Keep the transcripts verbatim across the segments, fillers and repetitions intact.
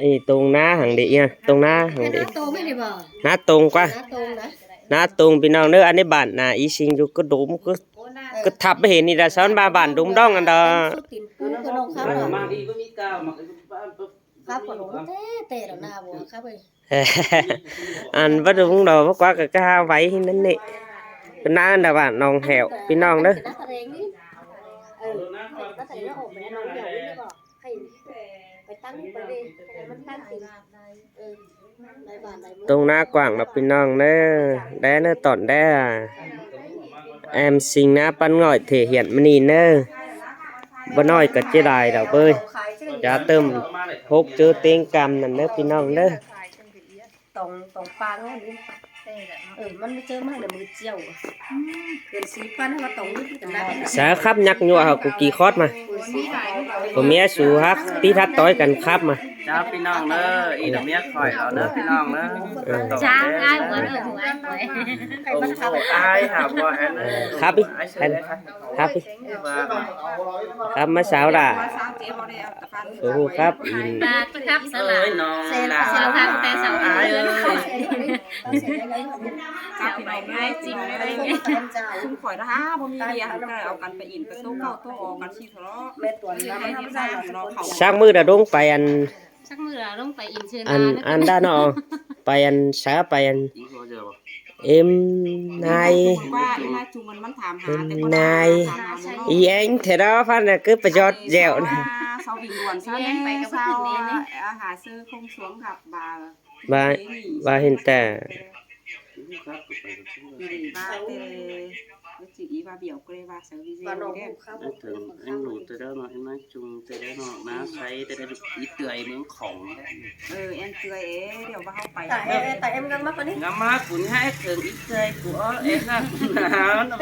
Ê, tông ná hẳn đê, ê, tông ná hẳn đê. Ná tông ꞌquá. Ná tông ꞌpi ꞌnọng ꞌnớ, ăn đé bản nả ꞌí ꞌsịn dú ꞌcứ đốm, ꞌcứ, ꞌcứ thắp báu hên ꞌnị đa, sau bản đốm đỏng ăn đa. Ăn báu đúng đo, báu ꞌquá ꞌcọ ꞌcọ hao váy ꞌnặn ꞌnị. ꞌCọ ná đa bản ꞌnọng Hẻo ꞌpi ꞌnọng ꞌnớ. Tông ná quảng lỏ ꞌpi ꞌnọng ꞌnớ. Đé ꞌnớ tỏn đé à. Em xin ná ꞌpắn ngỏi thể hiện ꞌmá ꞌnị ꞌnớ. Báu ꞌnọi ꞌcọ ꞌchí lai đỏ ꞌpới. Chả tơm hốc ꞌchớ ꞌtếng căm ꞌnặn ꞌnớ ꞌpi ꞌnọng ꞌnớ. Sa khắp nhắc nhua hảư cu kỉ khót ꞌmá. Cu ꞌmía su hắc tí thắt tói căn khắp ꞌmá. Chào ꞌpi ꞌnọng ꞌnớ, ꞌí đa ꞌmía khỏi lỏ ꞌnớ ꞌpi ꞌnọng ꞌnớ. Chào ai ꞌmá ꞌnớ, ai khỏi. Ủng hộ ai hả bố em ꞌnớ. Khắp ꞌí, khắp ꞌí. Khắp ꞌmá sau đa. Su hú khắp ỉn. Khắp sá lả. Ơi, ꞌnọng lả. Khắp té sau. Ai ơi. Chào ꞌpi ꞌnọng ꞌnớ. Ai chính ꞌnớ. Khỏi đa hả, bố mi đi hả, ꞌcọ au căn ꞌpẹ ỉn, ꞌpẹ ꞌtố ꞌcọ ꞌtố au căn ꞌchí thỏ. Sắc ꞌmự đa đông ꞌpẹ ăn. Sắc ꞌmự đa đông ꞌpẹ ỉn ꞌchư ăn, ná. Ăn đa ꞌnọ. ꞌPẹ ăn sa ꞌpẹ ăn. Êm nai. Qua, êm nai chung măn, măn tham hả, êm tê nai. Tham hả, măn nâu. Ý anh thế đó, phát là cứ phải giọt dẻo nè. Sau Vinh Luận, sau Vinh Luận, sau Vinh Luận, à, hà sư không xuống gặp bà. Bà, bà hiện tại. Bà tê, chị ý bà biểu kê bà sau video đấy. Anh tưởng anh lụt từ đó mà em nói chung từ đó mà má say từ đây ít tươi mướn khổng. Ừ, em tươi ấy, điều bà không phải. Tại em, tại em ngắm mắt con đi. Ngắm mắt cũng hai thường ít tươi của em là cũng nào nó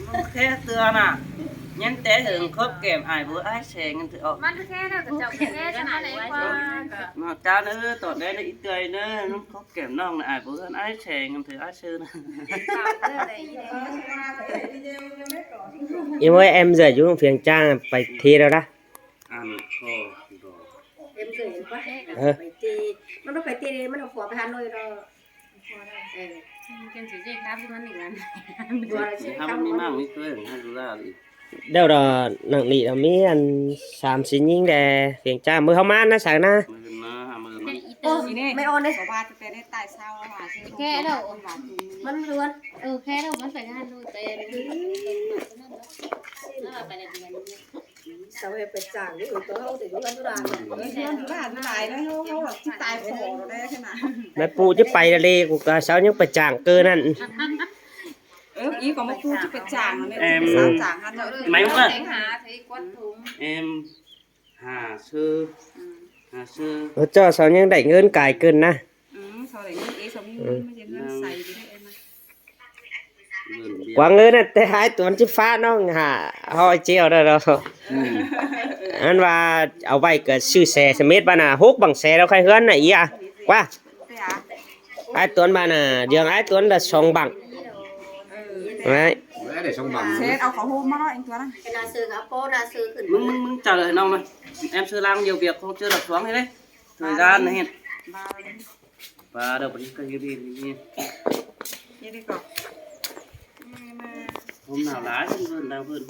không khe tưa nè. Nhân tế thường khớp kèm ai bố ai xe ngân thử ốc. Măn khe đâu, cái chồng khe cho nó lấy qua. Mà cá nữa, tỏ đây là ít tươi nữa, nó khớp kèm nong là ai bố hơn ai xe ngân thử ai sư nè. Bảo kê là ý đấy. Em ơi, em rể chú Phiêng Trang phải thi đâu đó. Ăn kho đồ. Em rể em quá. Ờ. Phải thi, nó đâu phải thi đi, nó đâu phải Hà Nội đâu. Đeo đó nẳng nị đó mí ăn sam sí nhính đe Phiêng Trang mưa háo mán ná sáng ná. Ơ, mẹ on đây. Khe đâu. Măn luôn. Ừ, khe đâu, măn phải ăn luôn. Sau em phải chàng cái người tớ hâu thì cũng ăn ra. Mẹ pụ chứ pay là đi, cú cá sau những phải chàng cơ năn. Ừ, ý có một pụ chứ phải chàng, mẹ pụ sao chàng ăn rồi. Máy mưa. Em Hà Sư. Hà Sư. Ơ, cho sau những đảy ngơn cài cơn nà. Ừ, sau đảy ngơn, ý sau những ngơn, mới ngơn xài đi đấy em ạ. Quảng ngơn nà, tê hái tuần chứ phá nó hả, hỏi chiều đó đâu. Ăn và ở vậy cả sư xe, xe mết bà nà, hút bằng xe đâu khai hướn nà, ý à. Qua. Ai Tuấn bà nà, dường ai Tuấn là song bằng. Đấy. Bữa để song bằng. Xe đâu có hôm đó anh Tuấn. Cái nà sư gã pô, nà sư khửn. Mưng, mưng, mưng trả lời nong này. Em sư lang nhiều việc không chưa đặt xuống thế đấy. Thời gian này hiện. Và đâu có cái gì đi. Hôm nào lái cũng vươn, đang vươn.